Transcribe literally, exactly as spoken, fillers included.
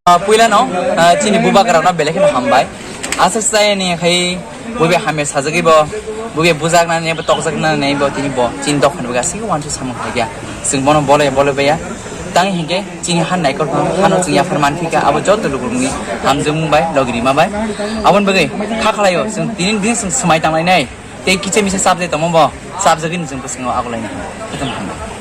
Ah, puila no, ah, chini bubagra no belai kheno hambai. Aswk chayani khai bubi hamya sajagwi bo, bubi bujaknani bo tokjaknani bo tini bo chini dophani bo gasiki wansu samung khaikha. Chwng bono bolai bolai baiya. Tang hinkhe chini han naikol phano hano chwng yaphar mankhika abo joto lukurokni hamjakmung bai logi rima bai. Aboni bagwi kha khalaio chwng tini din chwng swmai tanglainai. Tei kisa misa subject tongmo bo subject ni chwng bwskango agulainai. Khotoma hambai.